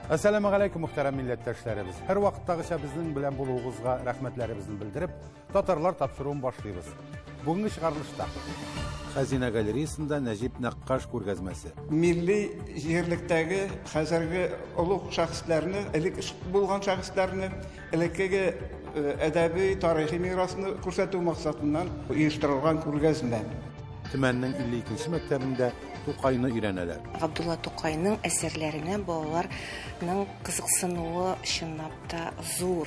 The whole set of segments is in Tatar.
Әссәламү галәйкүм, мөхтәрәм милләттәшләребез. Һәр вакыттагыча безнең белән булуыгызга рәхмәтләребезне белдереп, татарлар тапшыруын башлыйбыз. Бүгенге чыгарылышта Хәзинә галереясында Нәҗип Нәккаш күргәзмәсе. Милли җирлектәге хәзерге олуг шәхесләрне, элек булган шәхесләрне, элеккеге әдәби, тарихи мирасны күрсәтү максатыннан оештырылган күргәзмә. Төмәннең 52 мәктәбендә Тукайны өйрәнәләр. Габдулла Тукайның әсәрләренә балаларның кызыксынуы чынлап та зур.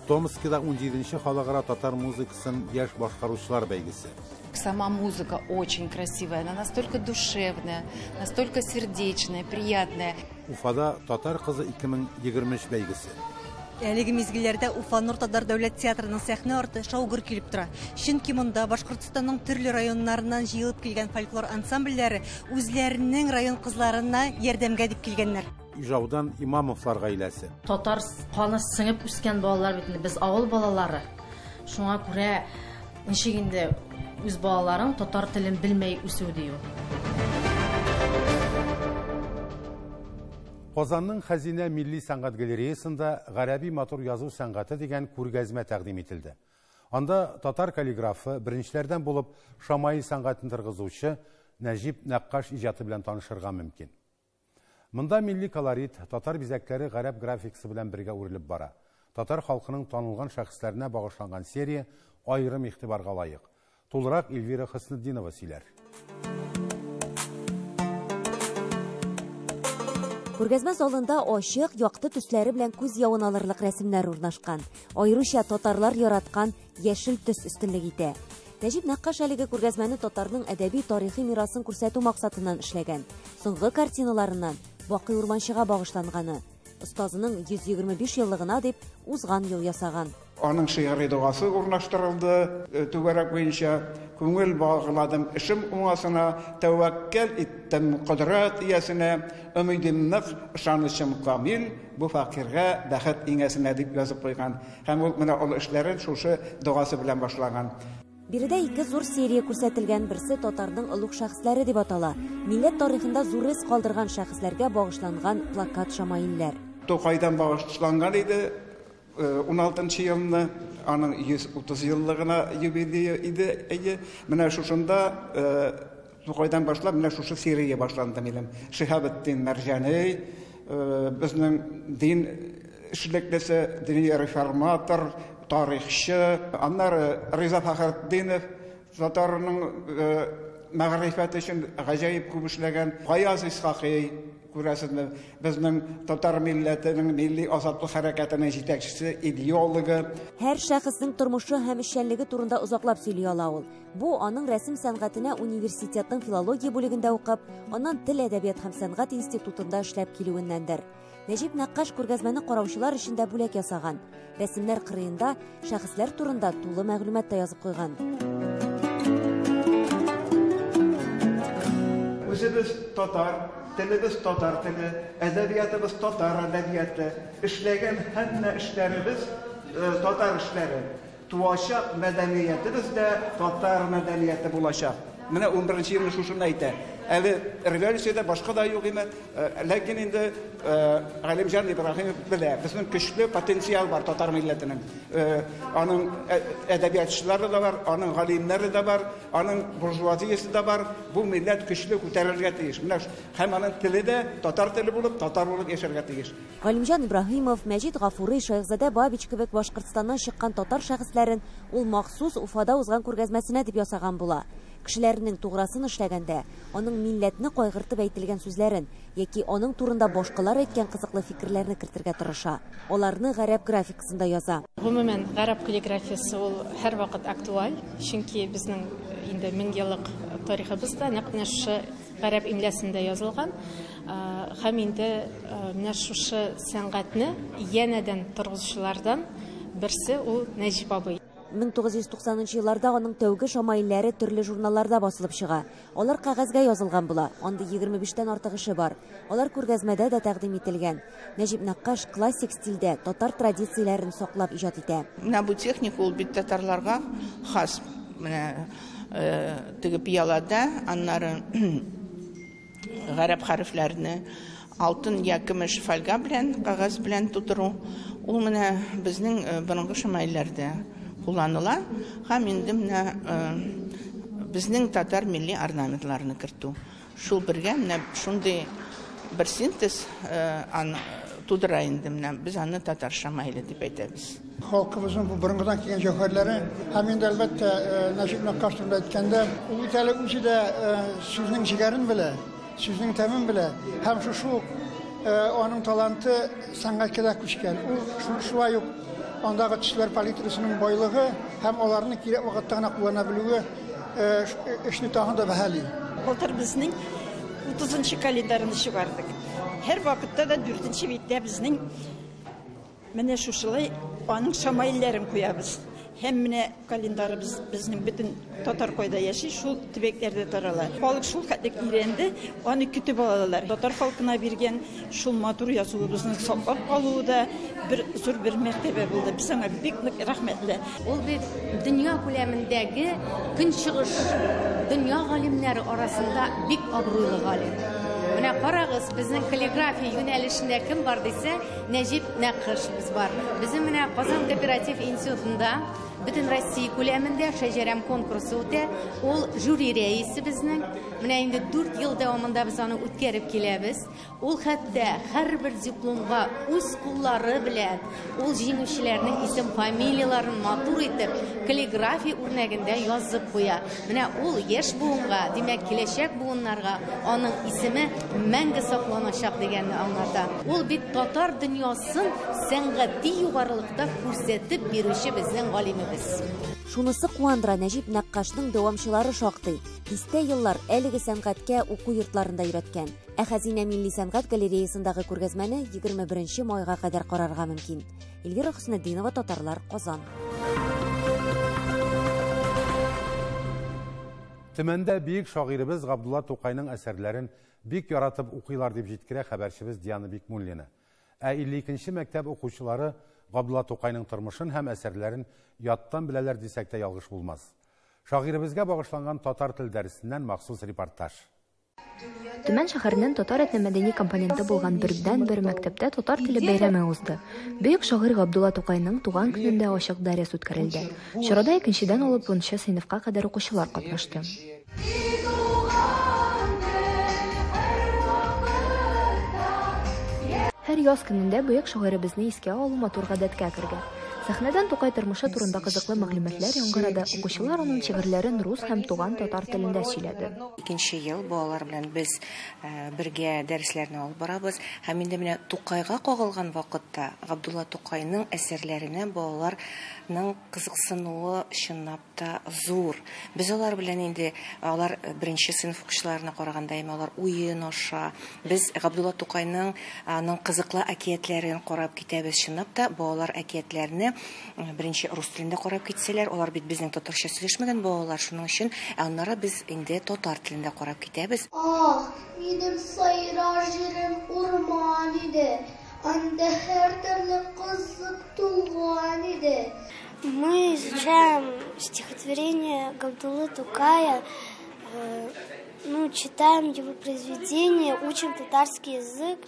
Томскида 17-нче халыкара татар музыкасын яшь башкаручылар бәйгесе. Сама музыка очень красивая, она настолько душевная, настолько сердечная, приятная. Уфада татар кызы 2023 бәйгесе. Әлеге мизгелләрдә Уфа Нур татар дәүләт театрының сәхнә арты шау-гөр килеп тора. Чөнки монда Башкортстанның төрле районнарыннан җыелып килгән фольклор ансамбльләре үзләренең район кызларына ярдәмгә дип килгәннәр. Ижаудан Имамовлар гаиләсе. Татар каны сеңеп үскән балалар бит инде, без авыл балалары. Шуңа күрә ничек инде үз балаларың татар телен белмәй үсү дию. Казанның Хәзинә милли сәнгать галереясында Гарәби матур язу сәнгате дигән күргәзмә тәкъдим ителде. Анда татар каллиграфы, беренчеләрдән булып шамаил сәнгатен торгызучы Нәҗип Нәккаш иҗаты белән танышырга мөмкин. Монда милли колорит, татар бизәкләре гарәп графикасы белән бергә үрелеп бара. Татар халкының танылган шәхесләренә багышланган серия аерым игътибарга лаек. Тулырак Эльвира Хөснетдинова сөйләр. Күргәзмә залында ачык, якты төсләре белән күз явын алырлык рәсемнәр урнашкан. Аеруча татарлар яраткан яшел төс өстенлек итә. Нәҗип Нәккаш әлеге күргәзмәне татарның әдәби тарихи мирасын күрсәтү максатыннан эшләгән. Соңгы картиналарыннан Бакый Урманчыга багышланганы. Остазының 125 еллыгына дип узган ел ясаган. Аның шигъри догасы урнаштырылды түгәрәк буенча. Күңел багладым эшем уңасына, тәвәккәл иттем кодрәт иясенә, өмидем нык, ышанычым камил, бу факиргә бәхет иңәсенә дип язып куйган. Һәм ул менә ул эшләрен шушы догасы белән башлаган. Биредә ике зур серия күрсәтелгән, берсе татарның олуг шәхесләре дип атала. Милләт тарихында зур эз калдырган шәхесләргә багышланган плакат шамаилләр. Тукайдан багышланган иде 16 елны, аның 130 еллыгына юбилее иде. Әйе, менә шушында Тукайдан башлап менә шушы серия башланды минем. Шиһабетдин Мәрҗани, безнең дин эшлеклесе, дини реформатор, тарихчы, аннары Риза Фәхретдинов, татарның мәгърифәте өчен гаҗәеп күп эшләгән Гаяз Исхакый, күрәсезме, безнең татар милләтенең милли азатлык хәрәкәтенең җитәкчесе, идеологы. Һәр шәхеснең тормышы һәм эшчәнлеге турында озаклап сөйли ала ул. Бу аның рәсем сәнгатенә университетның филология бүлегендә укып, аннан тел, әдәбият һәм сәнгать институтында эшләп килүеннәндер. Нәҗип Нәккаш күргәзмәне караучылар өчен дә бүләк ясаган. Рәсемнәр кырыенда шәхесләр турында тулы мәгълүмат та язып куйган. Үзебез татар, телебез татар теле, әдәбиятыбыз татар әдәбияты, эшләгән һәммә эшләребез татар эшләре. Туачак мәдәниятебез дә татар мәдәнияте булачак. Менә 11 елны шушыны әйтә. Әле революциядә башка да юк име, ләкин инде Галимҗан Ибраһимов белә, безнең көчле потенциал бар татар милләтенең. Аның әдәбиятчылары да бар, аның галимнәре дә бар, аның буржуазиясе дә бар. Бу милләт көчле күтәрелергә тиеш. Менә һәм аның теле дә татар теле булып, татар булып яшәргә тиеш. Галимҗан Ибраһимов, Мәҗит Гафури, Шәйхзадә Бабич кебек Башкортстаннан чыккан татар шәхесләрен ул махсус Уфада узган күргәзмәсенә дип ясаган була. Кешеләрнең туграсын эшләгәндә, аның милләтне кайгыртып әйтелгән сүзләрен яки аның турында башкалар әйткән кызыклы фикерләрне кертергә тырыша. Аларны гарәп графикасында яза. Гомумән, гарәп каллиграфиясе ул һәрвакыт актуаль, чөнки безнең инде 1000 еллык тарихыбыз да нәкъ менә шушы гарәп имлясында язылган. Һәм инде менә шушы сәнгатьне янәдән торгызучылардан берсе ул Нәҗип абый. 1990 елларда аның тәүге шамаилләре төрле журналларда басылып чыга. Алар кәгазьгә язылган була. Анда 25-тән артык эше бар. Алар күргәзмәдә дә тәкъдим ителгән. Нәҗип Нәккаш классик стильдә татар традицияләрен саклап иҗат итә. Менә бу техника ул бит татарларга хас. Менә теге пиялада, аннары гарәп хәрефләрне Алтын я көмеш фольга белән, кәгазь белән тутыру. Ул менә безнең борынгы шамаилләрдә кулланыла һәм инде менә безнең татар милли орнаментларны кертү. Шул бергә менә шундый бер синтез тудыра инде менә без аны татар шамаиле дип әйтәбез. Халкыбызның бу борынгыдан килгән җәүһәрләре һәм инде әлбәттә Нәҗип Нәккаш турында әйткәндә, ул бит әле үзе дә сүзнең җегәрен белә, сүзнең тәмен белә һәм шушы ук аның таланты сәнгатькә дә күчкән. Ул шулай ук андагы төсләр палитрасының байлыгы һәм аларны кирәк вакытта гына куллана белүе эшне тагын да бәһали. Былтыр безнең 30 календарны чыгардык. Һәр вакытта да 4 биттә безнең менә шушылай аның шамаилләрен куябыз. Һәм менә календарыбыз безнең бөтен татар кайда яши, шул төбәкләрдә тарала. Халык шул хәтлек өйрәнде, аны көтеп алалар. Татар халкына биргән шул матур язуыбызның саклап калуы да бер зур бер мәртәбә булды. Без аңа бик нык рәхмәтле. Ул бит дөнья күләмендәге көнчыгыш дөнья галимнәре арасында бик абруйлы галим. Менә карагыз, безнең каллиграфия юнәлешендә кем бар дисә, Нәҗип Нәкышбыз бар. Безнең менә Казан кооператив институтында бөтен Россия күләмендә Шәҗәрәм конкурсы үтә. Ул жюри рәисе безнең. Менә инде 4 ел дәвамында без аны үткәреп киләбез. Ул хәтта һәрбер дипломга үз куллары белән ул җиңүчеләрнең исем фамилияләрен матур итеп каллиграфия үрнәгендә язып куя. Менә ул яшь буынга, димәк, киләчәк буыннарга аның исеме мәңге сакланачак дигәнне аңлата. Ул бит татар дөньясын сәнгати югарылыкта күрсәтеп бирүче безнең галимебез. Шунысы куандыра, Нәҗип Нәккашның дәвамчылары шактый. Дистә еллар әлеге сәнгатькә уку йортларында өйрәткән. Ә Хәзинә милли сәнгать галереясындагы күргәзмәне 21 майга кадәр карарга мөмкин. Эльвира Хөснетдинова, Татарлар, Казан. Төмәндә бөек шагыйребез Габдулла Тукайның әсәрләрен бик яратып укыйлар дип җиткерә хәбәрчебез Диана Бикмуллина. Ә 52 мәктәп укучылары Габдулла Тукайның тормышын һәм әсәрләрен яттан беләләр дисәк тә ялгыш булмас. Шагыйребезгә багышланган татар тел дәресеннән махсус репортаж. Төмән шәһәренең татар этномәдәни компоненты булган бердән-бер мәктәптә татар теле бәйрәме узды. Бөек шагыйрь Габдулла Тукайның туган көнендә ачык дәрес үткәрелде. Чарада 2-дән алып 10 сыйныфка кадәр укучылар катнашты. Һәр яз көнендә бөек шагыйребезне искә алу матур гадәткә кергән. Сәхнәдән Тукай тормышы турында кызыклы мәгълүматлар яңгырады. Укучылар аның шигырьләрен рус һәм туган татар телендә сөйләде. Икенче ел балалар белән без бергә дәресләрне алып барабыз. Һәм инде менә Тукайга кагылган вакытта Габдулла Тукайның әсәрләренә балаларның кызыксынуы чынлап та зур. Без алар белән инде алар беренче сыйныф укучыларына караганда әмма алар уен аша. Без Габдулла Тукайның аның кызыклы әкиятләрен карап китәбез. Чынлап та балалар әкиятләрне беренче рус телендә карап китсәләр, алар бит безнең татарча сөйләшмәгән балалар, шуның өчен аннары без инде татар телендә карап китәбез. Ах, минем сайрар җирем урман иде, анда һәр төрле кызык тулган иде. Мы изучаем стихотворение Габдуллы Тукая, читаем его произведения, учим татарский язык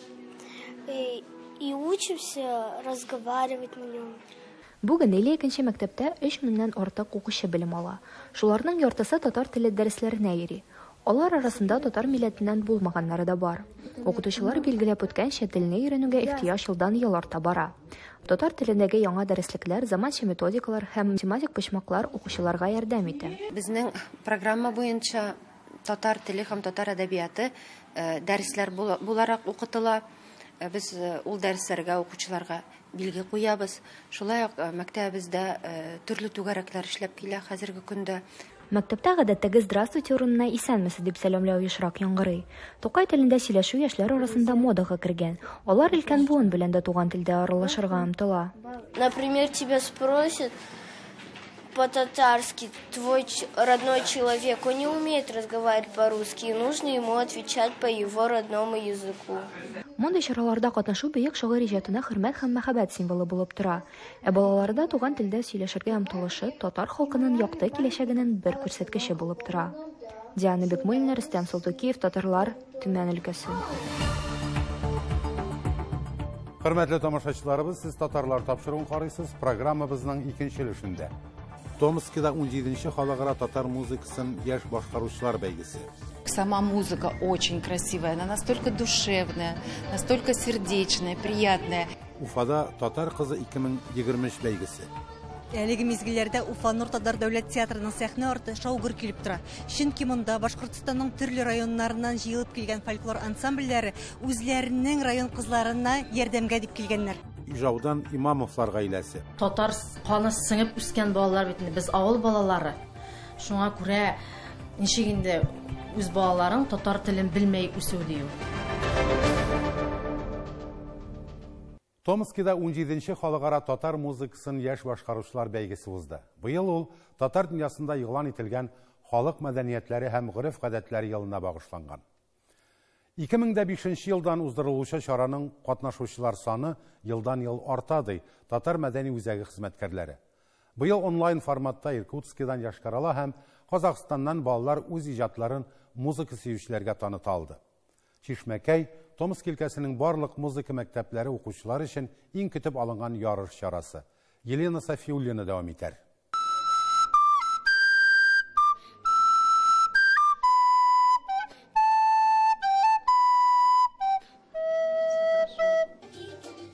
и учимся разговаривать на нем. Бүген 52 мәктәптә 3000-нән артык укучы белем ала. Шуларның яртысы татар теле дәресләренә йөри. Алар арасында татар милләтеннән булмаганнары да бар. Укытучылар билгеләп үткәнчә, телне өйрәнүгә ихтыяҗ елдан-ел арта бара. Татар телендәге яңа дәреслекләр, заманча методикалар һәм тематик почмаклар укучыларга ярдәм итә. Безнең программа буенча татар теле һәм татар әдәбияты дәресләр буларак укытыла. Без ул дәресләргә укучыларга билге куябыз. Шулай ук мәктәбебездә төрле түгәрәкләр эшләп килә хәзерге көндә. Мәктәптә гадәттәге «Здравствуйте» урынына «Исәнмесез» дип сәламләү ешрак яңгырый. Тукай телендә сөйләшү яшьләр арасында модага кергән. Алар өлкән буын белән дә туган телдә аралашырга омтыла. Например, тебя спросят по-татарски, твой родной человек, он не умеет разговаривать по-русски, и нужно ему отвечать по его родному языку. Мондый чараларда катнашу бөек шагыйрь иҗатына хөрмәт һәм мәхәббәт символы булып тора. Ә балаларда туган телдә сөйләшергә омтылышы татар халкының якты киләчәгенең бер күрсәткече булып тора. Диана Бикмуллина, Рөстәм Салтукиев, Татарлар, Төмән өлкәсе. Хөрмәтле тамашачыларыбыз, сез Татарлар тапшыруын карыйсыз, программабызның икенче өлешендә. Томскида 17нче халыкара татар музыкасын яшь башкаручылар бәйгесе. Сама музыка очень красивая, она настолько душевная, настолько сердечная, приятная. Уфада Татар кызы 2023 бәйгесе. Әлеге мизгелләрдә Уфа Нур татар дәүләт театрының сәхнә арты шау-гөр килеп тора. Чөнки монда Башкортстанның төрле районнарыннан җыелып килгән фольклор ансамбльләре үзләренең район кызларына ярдәмгә дип килгәннәр. Ижаудан Имамовлар гаиләсе. Татар каны сеңеп үскән балалар бит инде, без авыл балалары. Шуңа күрә ничек инде үз балаларың татар телен белмәй үсү дию. Томскида 17нче халыкара татар музыкасын яшь башкаручылар бәйгесе узды. Быел ул татар дөньясында игълан ителгән халык мәдәниятләре һәм гореф-гадәтләре елына багышланган. 2005 елдан уздырылучы чараның катнашучылар саны елдан-ел арта, ди Татар мәдәни үзәге хезмәткәрләре. Быел онлайн форматта Иркутскидан Йошкар-Ола һәм Казахстаннан балалар үз иҗатларын музыка сөючеләргә таныта алды. Чишмәкәй Томск өлкәсенең барлык музыка мәктәпләре укучылар өчен иң көтеп алынган ярыш чарасы. Елена Софиуллина дәвам итәр.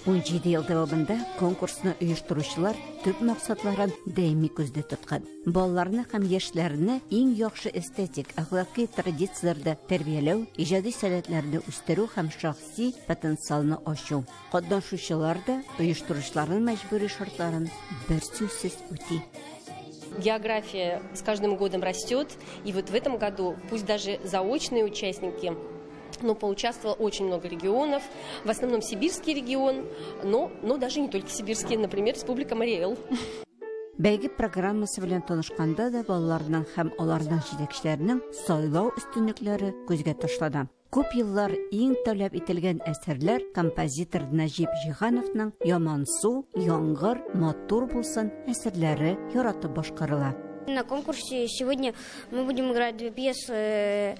17 ел дәвамында конкурсны оештыручылар төп максатларын даими күздә тоткан. Балаларны һәм яшьләрне иң яхшы эстетик, әхлакый традицияләрдә тәрбияләү, иҗади сәләтләрне үстерү һәм шәхси потенциалны ачу. Катнашучылар да оештыручыларның мәҗбүри шартларын берсүзсез үти. География с каждым годом растет, и вот в этом году, пусть даже заочные участники, но поучаствовало очень много регионов, в основном сибирский регион, но даже не только сибирский, например, Республика Марий-Эл. Бәйге программасы белән танышканда да балаларның һәм аларның җитәкчеләренең сайлау өстенлекләре күзгә ташлана. Күп еллар иң таләп ителгән әсәрләр композитор Нәҗип Җиһановның Ямансу, Яңгыр, Матур булсын әсәрләре яратып башкарыла. На конкурсе сегодня мы будем играть две пьесы: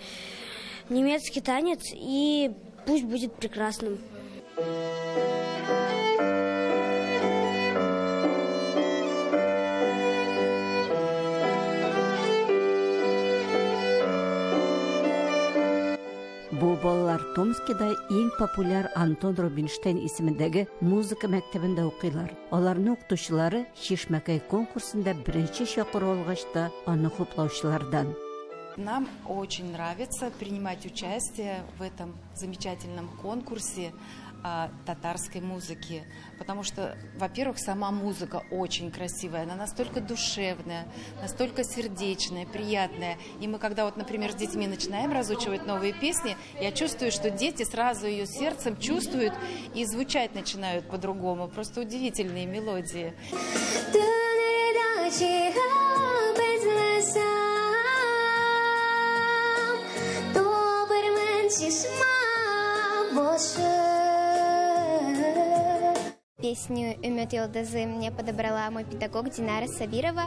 «Немецкий танец» и «Пусть будет прекрасным». Бу балалар Томскида иң популяр Антон Рубинштейн исемендәге музыка мәктәбендә укыйлар. Аларның укытучылары Чишмәкәй конкурсында беренче чакыру алгач та аны хуплаучылардан. Нам очень нравится принимать участие в этом замечательном конкурсе татарской музыки, потому что, во-первых, сама музыка очень красивая, она настолько душевная, настолько сердечная, приятная. И мы, когда вот, например, с детьми начинаем разучивать новые песни, я чувствую, что дети сразу ее сердцем чувствуют и звучать начинают по-другому. Просто удивительные мелодии. Песню «Өмет Йолдызы» мне подобрала мой педагог Динара Сабирова,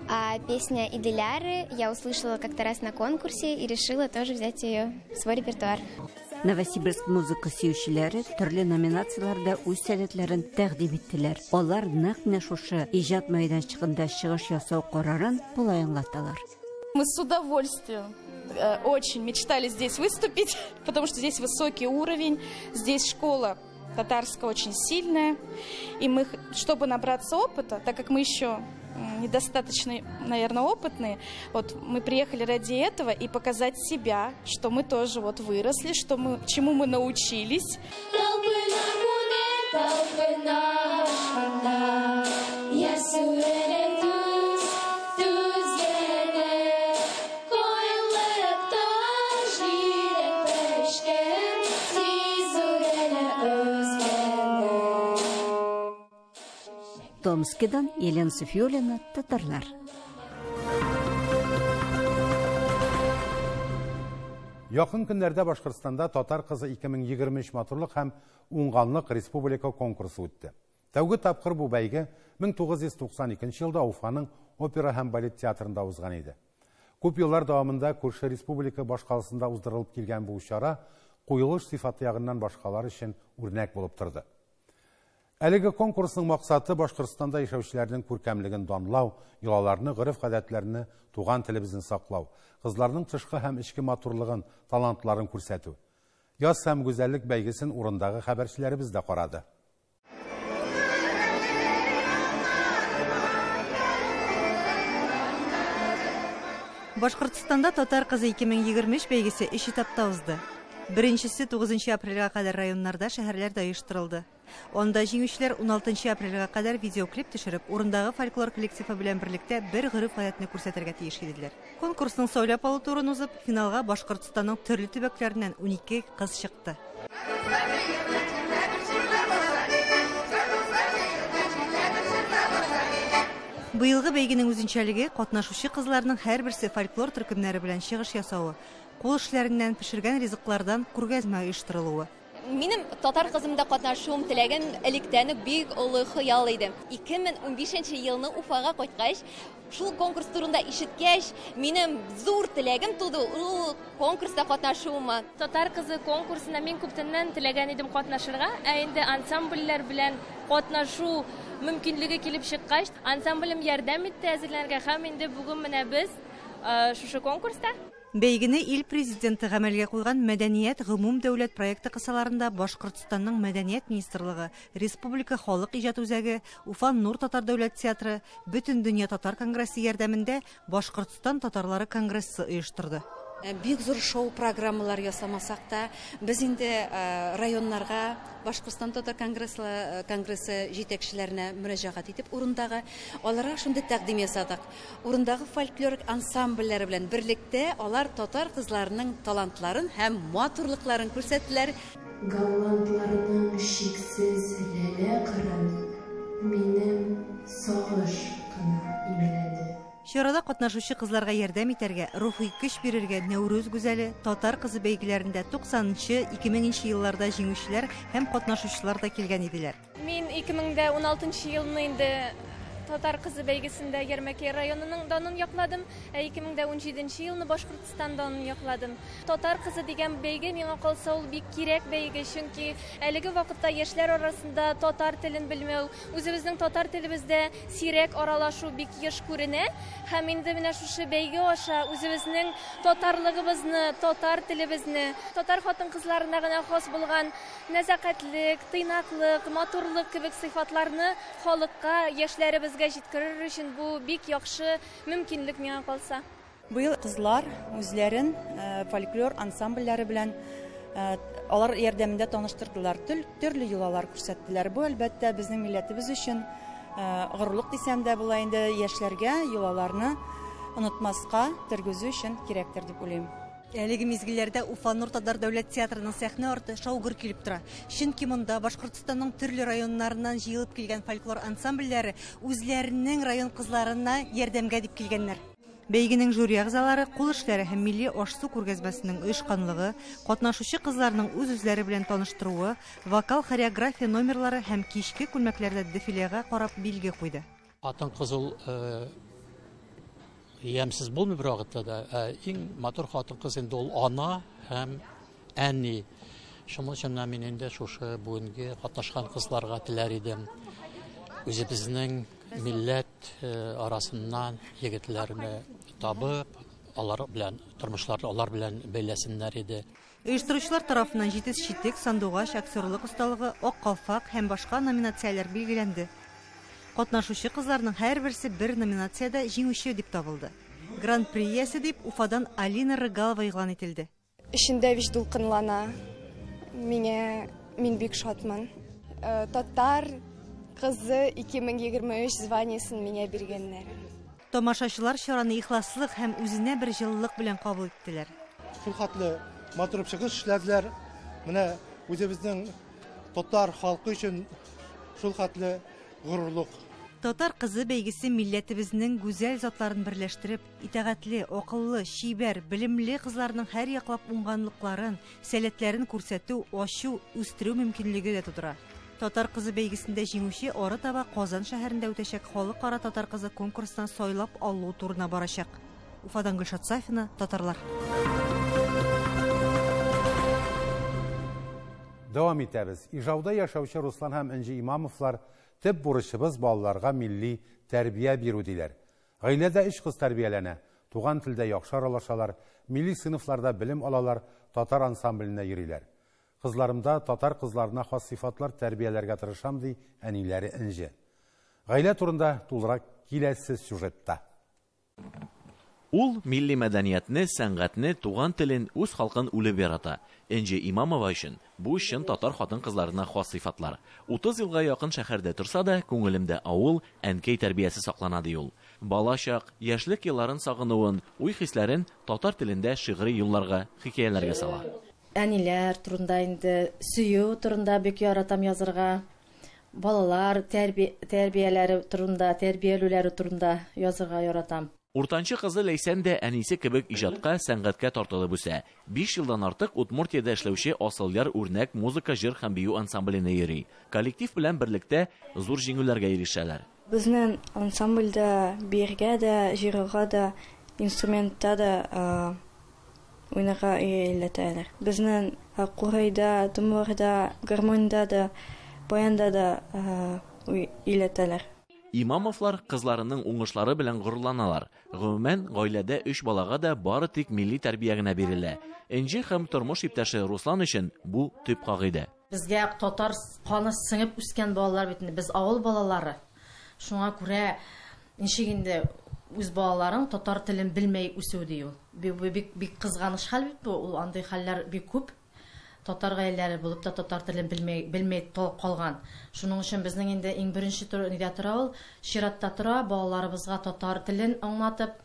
а песня «Иделяры» я услышала как-то раз на конкурсе и решила тоже взять ее в свой репертуар. Новосибирск музыка сөючеләре төрле номинацияләрдә үз сәләтләрен тәкъдим иттеләр. Алар нәкъ менә шушы иҗат мәйданчыгында чыгыш ясау карарын болай аңлаталар. Мы с удовольствием очень мечтали здесь выступить, потому что здесь высокий уровень, здесь школа татарская очень сильная. И мы, чтобы набраться опыта, так как мы еще недостаточно, наверное, опытные, вот мы приехали ради этого и показать себя, что мы тоже вот выросли, что мы, чему мы научились. Томскидан Елена Софиуллина, Татарлар. Якын көннәрдә Башкортстанда Татар кызы 2023 матурлык һәм уңганлык республика конкурсы үтте. Тәүге тапкыр бу бәйге 1992 елда Уфаның опера һәм балет театрында узган иде. Күп еллар дәвамында күрше республика башкаласында уздырылып килгән бу чара куелыш сыйфаты ягыннан башкалар өчен үрнәк булып торды. Әлеге конкурсның максаты Башкортстанда яшәүчеләрнең күркәмлеген данлау, йолаларны, гореф-гадәтләрне, туган телебезне саклау, кызларның тышкы һәм эчке матурлыгын, талантларын күрсәтү. Яз һәм гүзәллек бәйгесен урындагы хәбәрчеләребез дә карады. Башкортстанда Татар кызы 2023 бәйгесе өч этапта узды. Беренчесе 9 апрельгә кадәр районнарда, шәһәрләрдә оештырылды. Анда җиңүчеләр 16 апрельгә кадәр видеоклип төшереп, урындагы фольклор коллективы белән берлектә бер гореф-гадәтне күрсәтергә тиеш иделәр. Конкурсның сайлап алу турын узып, финалга Башкортстанның төрле төбәкләреннән 12 кыз чыкты. Быелгы бәйгенең үзенчәлеге катнашучы кызларның һәрберсе фольклор төркемнәре белән чыгыш ясавы, кул эшләреннән пешергән ризыклардан күргәзмә оештырылуы. Минем татар кызымда катнашуым теләгем электән үк бик олы хыял иде. 2015 елны Уфага кайткач, шул конкурс турында ишеткәч, минем зур теләгем туды ул конкурста катнашуыма. Татар кызы конкурсына мин күптәннән теләгән идем катнашырга, ә инде ансамбльләр белән катнашу мөмкинлеге килеп чыккач, ансамблем ярдәм итте әзерләнергә һәм инде бүген менә без шушы конкурста. Бәйгене ил президенты гамәлгә куйган Мәдәният гомум дәүләт проекты кысаларында Башкортстанның Мәдәният министрлыгы, Республика халык иҗат үзәге, Уфа Нур татар дәүләт театры, Бөтендөнья татар конгрессы ярдәмендә Башкортстан татарлары конгрессы оештырды. Бик зур шоу программалар ясамасак та, без инде районнарга Башкортстан татар конгрессы җитәкчеләренә мөрәҗәгать итеп урындагы аларга шундый тәкъдим ясадык. Урындагы фольклор ансамбльләре белән берлектә алар татар кызларының талантларын һәм матурлыкларын күрсәттеләр. Голландларның шиксез ләлә кырын минем сагыш кына имләде. Чарада катнашучы кызларга ярдәм итәргә, рухи көч бирергә Нәүрүз гүзәле, татар кызы бәйгеләрендә 90-нчы, 2000-нче елларда җиңүчеләр һәм катнашучылар да килгән иделәр. Мин 2016 елны инде татар кызы бәйгесендә Ярмәкәй районының данын якладым, ә 2017 елны Башкортстан данын якладым. Татар кызы дигән бәйге миңа калса ул бик кирәк бәйге, чөнки әлеге вакытта яшьләр арасында татар телен белмәү, үзебезнең татар телебездә сирәк аралашу бик еш күренә. Һәм инде менә шушы бәйге аша үзебезнең татарлыгыбызны, татар телебезне, татар хатын-кызларына гына хас булган нәзакәтлек, тыйнаклык, матурлык кебек сыйфатларны халыкка, яшьләребезгә җиткерер өчен бу бик яхшы мөмкинлек миңа калса. Быел кызлар үзләрен фольклор ансамбльләре белән алар ярдәмендә таныштырдылар, төрле йолалар күрсәттеләр. Бу әлбәттә безнең милләтебез өчен горурлык дисәм дә була инде, яшьләргә йолаларны онытмаска тергезү өчен кирәктер дип уйлыйм. Әлеге мизгелләрдә Уфа Нур татар дәүләт театрының сәхнә арты шау-гөр килеп тора. Чөнки монда Башкортстанның төрле районнарыннан җыелып килгән фольклор ансамбльләре үзләренең район кызларына ярдәмгә дип килгәннәр. Бәйгенең жюри әгъзалары кул эшләре һәм милли аш-су күргәзмәсенең оешканлыгы, катнашучы кызларның үз-үзләре белән таныштыруы, вокал хореография номерлары һәм кичке күлмәкләрдә дефилега карап билге куйды. Хатын-кыз ул ямьсез булмый бер вакытта да. Иң матур хатын-кыз инде ул ана һәм әни. Шуның өчен мин инде шушы бүгенге катнашкан кызларга теләр идем. Үзебезнең милләт арасыннан егетләрне табып, алар белән тормышларын алар белән бәйләсеннәр иде. Оештыручылар тарафыннан җитез читек, сандугач, актерлык осталыгы, ак калфак һәм башка номинацияләр билгеләнде. Катнашучы кызларның һәрберсе бер номинациядә җиңүче дип табылды. Гран-при иясе дип Уфадан Алина Рыгалова игълан ителде. Эчендә бик дулкынлана. Миңа мин бик шатмын. Татар кызы 2023 званиесен миңа биргәннәр. Тамашачылар чараны ихласлык һәм үзенә бер җылылык белән кабул иттеләр. Шул хәтле матур чыгыш эшләделәр. Менә үзебезнең татар халкы өчен шул хәтле горурлык. Татар кызы бәйгесе милләтебезнең гүзәл затларын берләштереп, итагатьле, акыллы, чибәр, белемле кызларның һәр яклап уңганлыкларын, сәләтләрен күрсәтү, ачу, үстерү мөмкинлеге дә тудыра. Татар кызы бәйгесендә җиңүче ары таба Казан шәһәрендә үтәчәк халыкара татар кызы конкурсына сайлап алу турына барачак. Уфадан Гөлшат Сафина, Татарлар. Дәвам итәбез. Ижауда яшәүче Руслан һәм Энҗе Имамовлар төп бурычыбыз балаларга милли тәрбия бирү диләр. Гаиләдә өч кыз тәрбияләнә, туган телдә яхшы аралашалар, милли сыйныфларда белем алалар, татар ансамбленә йөриләр. Кызларымда татар кызларына хас сыйфатлар тәрбияләргә тырышам, ди әниләре Энҗе. Гаилә турында тулырак киләсе сюжетта. Ул милли мәдәниятне, сәнгатьне, туган телен, үз халкын үлеп ярата. Энҗе Имамова өчен бу чын татар хатын-кызларына хас сыйфатлар. 30 елга якын шәһәрдә торса да, күңелемдә авыл, әнкәй тәрбиясе саклана, ди ул. Балачак, яшьлек елларын сагынуын, уй-хисләрен татар телендә шигъри юлларга, хикәяләргә сала. Әниләр турында инде, сөю турында бик яратам язырга. Балалар тәрбияләре турында, тәрбиялүләре турында язырга яратам. Уртанчы кызы Ләйсән дә әнисе кебек иҗатка, сәнгатькә тартылып үсә. 5 елдан артык Удмуртиядә эшләүче Асылъяр үрнәк музыка, җыр һәм бию ансамбленә йөри. Коллектив белән берлектә зур җиңүләргә ирешәләр. Безнең ансамбльдә биергә дә, җырга да, инструментта да уйнарга өйрәтәләр. Безнең курайда, тымларда, гармоньда да, баянда да өйрәтәләр. Имамовлар кызларының уңышлары белән горурланалар. Гомумән, гаиләдә өч балага да бары тик милли тәрбия генә бирелә. Энҗе һәм тормыш иптәше Руслан өчен бу төп кагыйдә. Безгә татар каны сеңеп үскән балалар бит инде, без авыл балалары. Шуңа күрә ничек инде үз балаларың татар телен белмәй үсү ди ул. Бик бик кызганыч хәл бит бу, ул андый хәлләр бик күп. Татар гаиләләре булып та татар телен белмәй калган. Шуның өчен безнең инде иң беренче нидә тора ул, чиратта тора балаларыбызга татар телен аңлатып,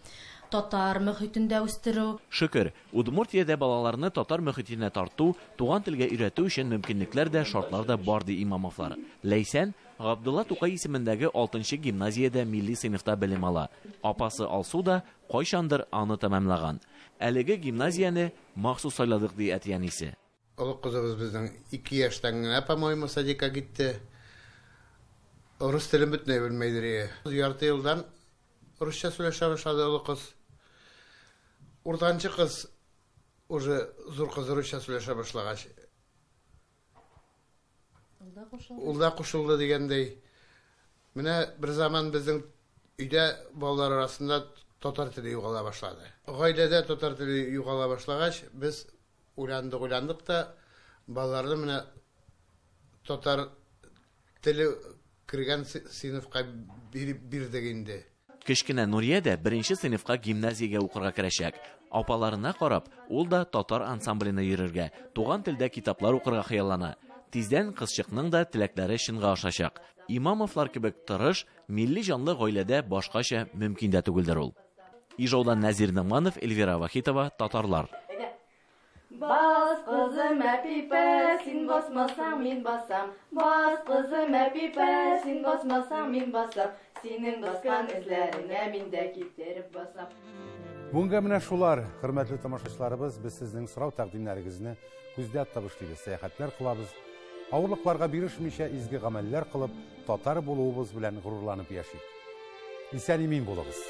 татар мөхитендә үстерү. Шөкер, Удмуртиядә балаларны татар мөхитенә тарту, туган телгә өйрәтү өчен мөмкинлекләр дә, шартлар да бар, ди Имамовлар. Ләйсән Габдулла Тукай исемендәге 6нчы гимназиядә милли сыйныфта белем ала. Апасы Алсу да кайчандыр аны тәмамлаган. Әлеге гимназияне махсус сайладык, ди әти-әнисе. Олы кызыбыз безнең 2 яшьтән генә, по-моему, садикка китте. Рус телен бөтенләй белмәйдер. Ярты елдан русча сөйләшә башлады олы кыз. Уртанчы кыз уже зур кыз русча сөйләшә башлагач, ул да кушылды дигәндәй. Менә бер заман безнең өйдә балалар арасында татар теле югала башлады. Гаиләдә татар теле югала башлагач, без уйландык та балаларны менә татар теле кергән сыйныфка бирдек инде. Кечкенә Нурия дә беренче сыйныфка гимназиягә укырга керәчәк. Апаларына карап, ул да татар ансамбленә йөрергә, туган телдә китаплар укырга хыяллана. Тиздән кызчыкның да теләкләре чынга ашачак. Имамовлар кебек тырыш, милли җанлы гаиләдә башкача мөмкин дә түгелдер ул. Ижаудан Нәзир Нагманов, Эльвира Вахитова, Татарлар. Бас кызым әпипә, син басмасаң мин басам. Бас кызым әпипә, син басмасаң мин басам. Синең баскан эзләреңә мин дә китереп басам. Бүгенгә менә шулар, хөрмәтле тамашачыларыбыз, без сезнең сорау тәкъдимнәрегезне күздә тотып эшлибез, сәяхәтләр кылабыз. Авырлыкларга бирешмичә изге гамәлләр кылып, татар булуыбыз белән горурланып яшик. Исән-имин булыгыз.